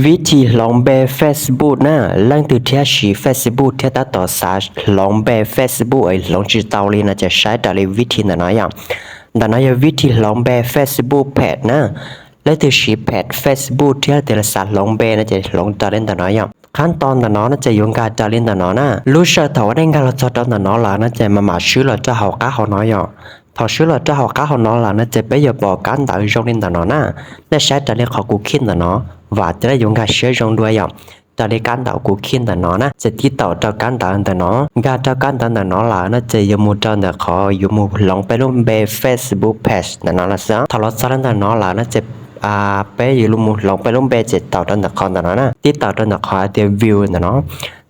ວິທີ hloung ແບ Facebook ນະ, ເລື່ອງທີ່ທຽບສີ Facebook ທຽບຕາຕໍ່ສາ hloung ແບ Facebook ເອີຍ hloung ຈິຕອນນີ້ນະ ຈະໃຊ້ຕາລີວິທີນະເນາະ. ນະເນາະ ວິທີ hloung ແບ Facebook ແພັດນະ, ເລື່ອງທີ່ສີແພັດ Facebook ທຽບແຕ່ລະສາ hloung ແບນະ ຈະ hloung ຕາລີນະເນາະ. ຂັ້ນຕອນນະເນາະ ນະຈະຢູ່ການຕາລີນະເນາະນະ. ລູກເສີດຖອກວ່າໄດ້ງານລະຈອດຕອນນະເນາະລະ ນະຈະມາໝາຊື່ລະຈອດເຮົາກາເຮົາເນາະ. ເຮົາຊື້ລະຈອດເຮົາກາເຮົາເນາະລະ ນະຈະໄປຢູ່ປອການຕາຍຊ່ວງນີ້ນະເນາະນະ. ນະໃຊ້ຕາລີຂອງ Google ນະເນາະ ວ່າຈະໄດ້ຢູ່ກາເຊຍຊ່ອງດ້ວຍ. ຕາລີການຕາ Google ນະເນາະນະ ຈະຕິດຕໍ່ເຈົ້າການຕານະເນາະ ກາເຈົ້າການຕານະເນາະລະ ນະຈະຢູ່ໝູ່ເຈົ້ານະ ຂໍຢູ່ໝູ່ hloung ໄປລົງແບ Facebook Page ນະເນາະລະຊະ. ຖ້າລະຈອດນະເນາະລະ ນະຈະ ອາ ໄປຢູ່ລູກໝູ່ hloung ໄປລົງແບ ຈະເຕົາຕານະເນາະນະ ຕິດຕໍ່ຕານະເນາະ ເດ view ນະເນາະ.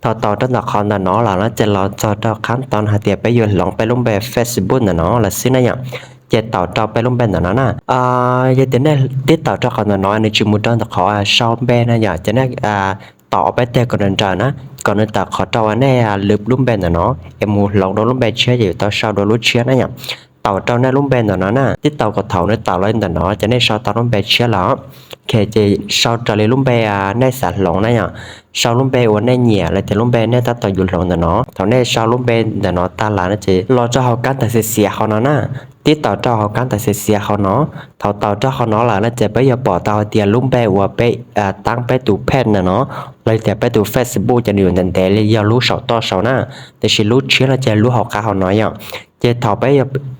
ເທົ່າເຕົາຕານະເນາະລະ ນະຈະລໍຈອດເຈົ້າຂັ້ນຕອນຫາເດ ໄປຢູ່ hloung ໄປລົງແບ Facebook ນະເນາະ ລະຊຶນະ ຈະເຕົາເຈົ້າໄປລົງແບນະເນາະນະ. ອາ ເດ ແນ ຕິດຕໍ່ເຈົ້າຂອງນະເນາະ ອັນນີ້ຈະໝູ່ເຈົ້ານະ ຂໍ ອາ ຊອບແບນະ ຢາກຈະແນ ອາ ເຕົາອອກໄປແຕ່ກ່ອນເດີນເຈົ້ານະ ກ່ອນເດີນເຈົ້າ ຂໍເຕົາອັນແນ ອາ ລຶບລຸມແບນະເນາະ ເອ ໝູ່ hloung ໂດນລຸມແບເຊຍ ຈະເຕົາເຊົາໂດນລຸເຊຍນະ ເຕົາເຈົ້າແນລຸມແບນະເນາະນະ. ຕິດຕໍ່ກໍເຕົາເນ ເຕົາລະນະເນາະ ຈະແນເຊົາເຕົາລຸມແບເຊຍລະ ເຄ ຈະເຊົາຕາລີລຸມແບ ອາ ແນສາ hloung ນະ ເຊົາລຸມແບອວແນເຍ ລະຈະລຸມແບແນຕາຕໍ່ຢູ່ hloung ນະເນາະ. ເທົ່າແນເຊົາລຸມແບນະເນາະ ຕາລານະ ຈະລໍຈອດເຮົາການຕາເສຍເສຍເຮົາເນາະນະ. ຕິດຕໍ່ເຈົ້າເຮົາການຕາເສຍເສຍເຮົາເນາະ ເທົ່າເຕົາເຈົ້າເຮົາເນາະລະ ນະຈະໄປຢາປອກເຕົາເດ ລຸມແບອວໄປ ອາ ຕັ້ງໄປຕູ Page ນະເນາະ ລະຈະໄປຕູ Facebook ຈະຢູ່ນັ້ນແຕ່ ລະຢ່າລູເຊົາຕໍ່ເຊົານະ ແຕ່ຊິລູເຊຍລະຈະລູເຮົາກາເຮົາເນາະ. ເຈເຖົ້າໄປ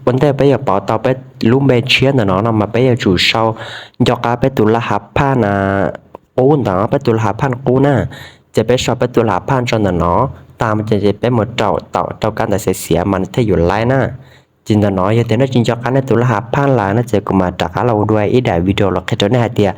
ວັນເຕີໄປຢາປອກເຕົາໄປລຸມແບເຊຍນະເນາະ ນຳມາໄປຢາຈູເຊົາ ຢອກກາໄປຕູລະຫັດຜ່ານ ອາ ກູນຕາ ໄປຕູລະຫັດຜ່ານກູນນະ ຈະໄປເຊົາໄປຕູລະຫັດຜ່ານເຈົ້ານະເນາະ ຕາມຈະ ຈະໄປໝົດເຈົ້າ ເຕົາເຈົ້າການຕາເສຍເສຍ ມັນເທຢູ່ໄລນະ. ຈິນຕະນອຍ ເຮັດແຕ່ນ້ອຍຈິງຈອກກັນໃນຕຸລະຫາພັນຫຼາຍນະ ເຈີກູມາຕາກາລາວດ້ວຍອີດາວິດີໂອລະເຄໂຕເນຫາເຕຍ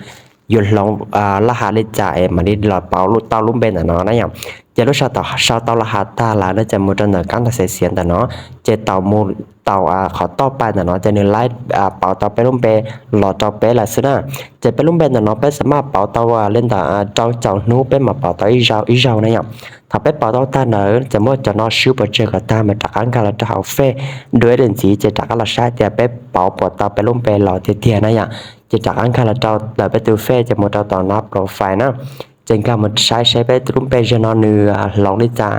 ຢູ່ລອງ ອາ ລະຫະລິຈາເອ ມາລິລອເປົາລຸເຕົ້າລຸມເບນນະເນາະ ນະຫຍັງ ເຈລຸຊາວເຕົາ ຊາວເຕົາລະຫະຕາລານະ ຈະໝູດຕະເນີການຕາເສຍສຽນຕະເນາະ ເຈເຕົາໝູ່ເຕົາ ອາ ຂໍຕໍ່ໄປນະເນາະ ຈະໜຶ່ງລາຍ ອາ ເປົາເຕົາເປລຸມເບ ຫຼໍເຕົາເປລະຊະນະ ເຈເປລຸມເບນະເນາະ ເປັນສາມາດເປົາເຕົາ ອາ ເລນດາ ອາ ເຈົ້າເຈົ້າໜູເປັນມາເປົາເຕົາອີເຈົ້າ ອີເຈົ້ານະຫຍັງ ຖ້າໄປເປົ່າເຕົາຕາເນີ ຈະໝົດຈະນອນຊືປະເຈີກະຕາມາຕາການກາລະເຈົ້າເຮົາເຟ ໂດຍເອເຈນຊີ ເຈຕາກາລະຊາຍ ຈະໄປເປົ່າປົວເຕົາໄປລົມເປຫຼໍເທຍນະຫຍັງ ເຈຕາການກາລະເຈົ້າເລີໄປຕູເຟ ຈະໝົດເອົາຕອນອນໂປຣໄຟນະ ເຈກາມາຊາຍໃຊ້ໄປຕູເປຈະນອນເນືອຫຼອງລິຈາ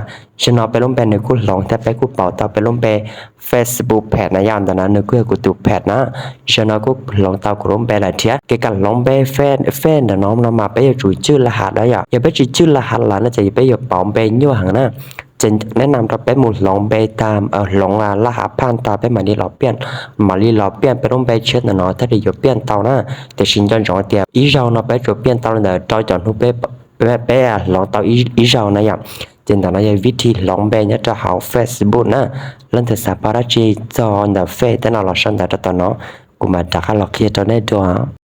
ຈະນອນໄປລົມເປເນືອກຸຫຼອງ ແທບໄປກຸເປົ່າເຕົາໄປລົມເປ ເຟສບຸກແພດນະ ຍາມຕອນນັ້ນເນືອກຸເອກຸຕູແພດນະ ຈະນອນກຸຫຼອງເຕົາກຸລົມເປຫຼາຍເທຍ ເກກາລອງເປເຟ ເຟນະນອມນອມມາໄປຢູ່ຈູຈື່ລະຫັດໄດ້ ຢ່າໄປຈື່ລະຫັດລະນະ ຈະໄປຢູ່ປອມເປຢູ່ຫັ້ນນະ ຈະແນະນຳເຮົາໄປໝູ່ລອງເບຕາມ ເອີ ລອງລະຫັດຜ່ານຕາໄປມາລີລອປ່ຽນ ມາລີລອປ່ຽນໄປລົງເບເຊນນະເນາະ ຖ້າໄດ້ຢູ່ປ່ຽນເຕົານະ ແຕ່ຊິນຈອນຈອງຕຽມ ອີເຈົ້າເນາະ ໄປຈວບປ່ຽນເຕົາແລ້ວເນາະ ເຈົ້າຈອນຮູ້ເປ ເປ ເປລອງເຕົາ ອີ ອີເຈົ້ານະຫຍັງ ເຈນຕານະຫຍັງ ວິທີລອງເບຍະຕະເຮົາເຟສບຸກນະ ລັນເທສາປາລາຈີຈອນດາເຟ ແຕ່ນະລອຊັນດາຕະຕະເນາະ ກຸມາຕາຄາລອເຄຍເຕົາໃນຕົວ